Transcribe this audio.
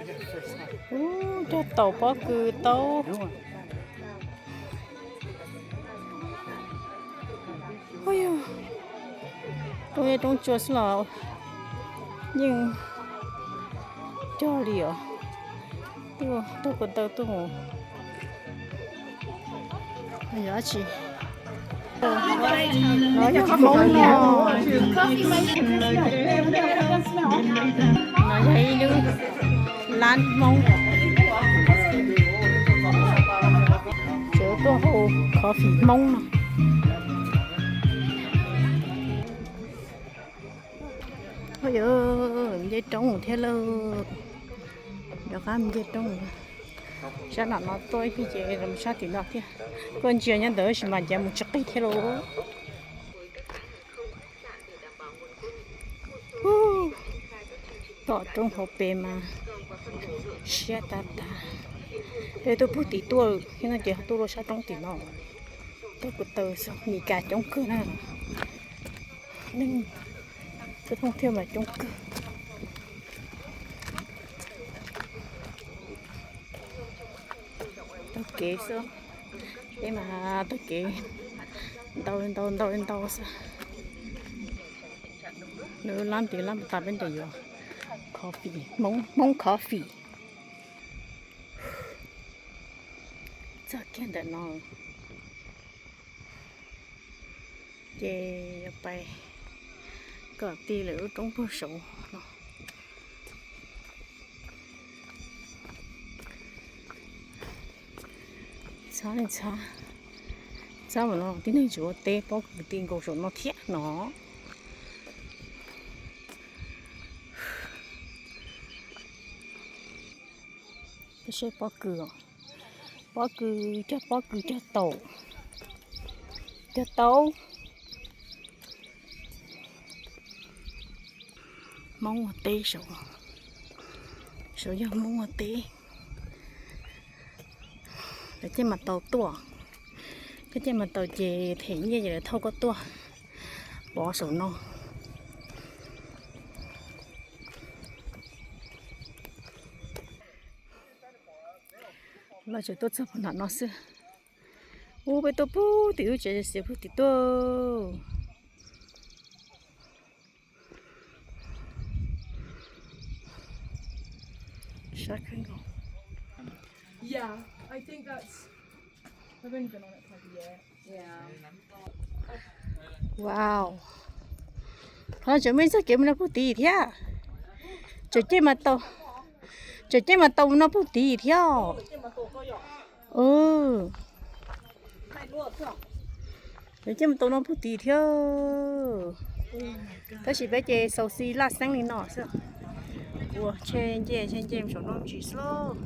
Ub, cog taum pob kws tau. Ub yog, roob, roob tsua xwb los yeej cog li os. Tuaj taug ko taw tuaj mus. Yog dab tsi? No yog Hmoob no. No yog ib lub lab Hmoob. Tseem tuaj haus coffee Hmoob no. Ua yog nce roob thiab lauj. Rov qab nce roob. Sab nram no tuaj ib pliag ces los sab tim no thiab. Kuj ntsia nyob ntawd tab sis mas ncav mus tsis qis thiab lauj. Tom roob hauv pes mas siab tas tas. Peb tuaj pug tim tuaj thiab no ces tuaj rau sab roob tim no. Tuaj ko taw xwb, Mes Kas coob kawg na. Neeg, tus phooj ywg mas coob kawg. Taug kev xwb, peb mas taug kev ntau ntau ntau ntau xwb. Lub lab ntiav lab tas peb nres yuav coffee, Hmoob, Hmoob coffee. Txog kiag ntawm no ces yuav pais kom ti lawm lub roob puag saud no. Txhob li txhob, txhob mus no tib neeg tsis ua teb, pob kws ti nkaus saum no thiab no. Peb saib pob kws os, pob kws, cog pob kws, cog taum, cog taum. Hmoob ua teb saud, saud yog Hmoob ua teb. Lawv coj mas taus tuaj, koj coj mas taus ces them nyiaj ces lawv thauj koj tuaj pov saum no. Los tseem tuaj txog puag nram no xwb. Ub, peb tuaj pug tim lub tsev xiav pug tim tuaj. Sab kawg nkaus. Wow. Qhov no tseem muaj ib txoj kev mus no puag tid thiab. Tseem cej mas tau, tseem cej mas tau mus no puag tid thiab. Tseem cej mas tau no puag tid thiab. Tab sis peb ces xaus xi laj xeeb li no xwb. Ua tshe nce tshe nce saum no tsis xwb.